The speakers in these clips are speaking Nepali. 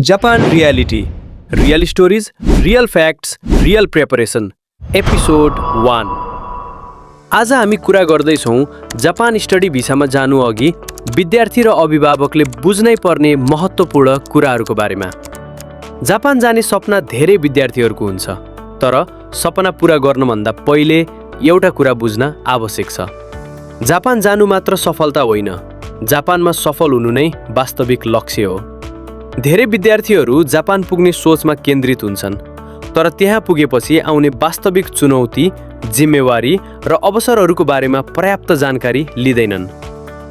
Japan reality real stories real facts real preparation episode 1। आज हामी कुरा गर्दैछौँ जापान स्टडी भिसामा जानु अघि विद्यार्थी र अभिभावकले बुझ्नै पर्ने महत्त्वपूर्ण कुराहरूको बारेमा। जापान जाने सपना धेरै विद्यार्थीहरूको हुन्छ, तर सपना पूरा गर्नुभन्दा पहिले एउटा कुरा बुझ्न आवश्यक छ। जापान जानु मात्र सफलता होइन, जापानमा सफल हुनु नै वास्तविक लक्ष्य हो। धेरै विद्यार्थीहरू जापान पुग्ने सोचमा केन्द्रित हुन्छन्, तर त्यहाँ पुगेपछि आउने वास्तविक चुनौती, जिम्मेवारी र अवसरहरूको बारेमा पर्याप्त जानकारी लिँदैनन्।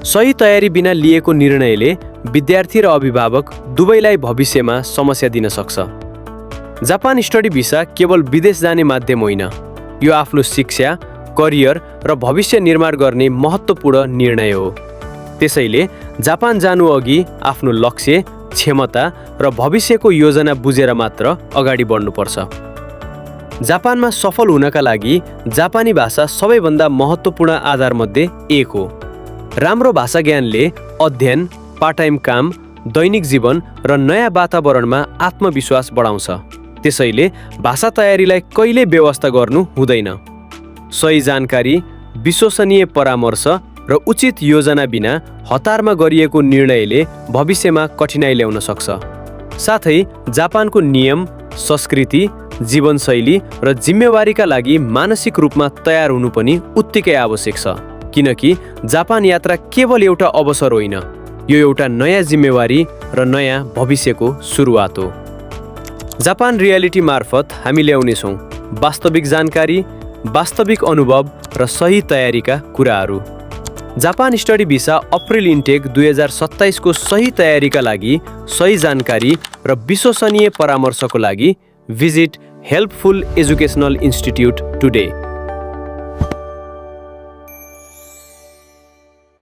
सही तयारी बिना लिएको निर्णयले विद्यार्थी र अभिभावक दुवैलाई भविष्यमा समस्या दिन सक्छ। जापान स्टडी भिसा केवल विदेश जाने माध्यम होइन, यो आफ्नो शिक्षा, करियर र भविष्य निर्माण गर्ने महत्त्वपूर्ण निर्णय हो। त्यसैले जापान जानु अघि आफ्नो लक्ष्य, क्षमता र भविष्यको योजना बुझेर मात्र अगाडि बढ्नुपर्छ। जापानमा सफल हुनका लागि जापानी भाषा सबैभन्दा महत्त्वपूर्ण आधारमध्ये एक हो। राम्रो भाषा ज्ञानले अध्ययन, पार्ट टाइम काम, दैनिक जीवन र नयाँ वातावरणमा आत्मविश्वास बढाउँछ। त्यसैले भाषा तयारीलाई कहिल्यै व्यवस्था गर्नु हुँदैन। सही जानकारी, विश्वसनीय परामर्श र उचित योजना बिना हतारमा गरिएको निर्णयले भविष्यमा कठिनाइ ल्याउन सक्छ। साथै जापानको नियम, संस्कृति, जीवनशैली र जिम्मेवारीका लागि मानसिक रूपमा तयार हुनु पनि उत्तिकै आवश्यक छ, किनकि जापान यात्रा केवल एउटा अवसर होइन, यो एउटा नयाँ जिम्मेवारी र नयाँ भविष्यको सुरुवात हो। जापान रियालिटी मार्फत हामी ल्याउनेछौँ वास्तविक जानकारी, वास्तविक अनुभव र सही तयारीका कुराहरू। Japan study visa April intake 2027 को सही तयारीका लागि, सही जानकारी र विश्वसनीय परामर्शको लागि visit helpful educational institute today.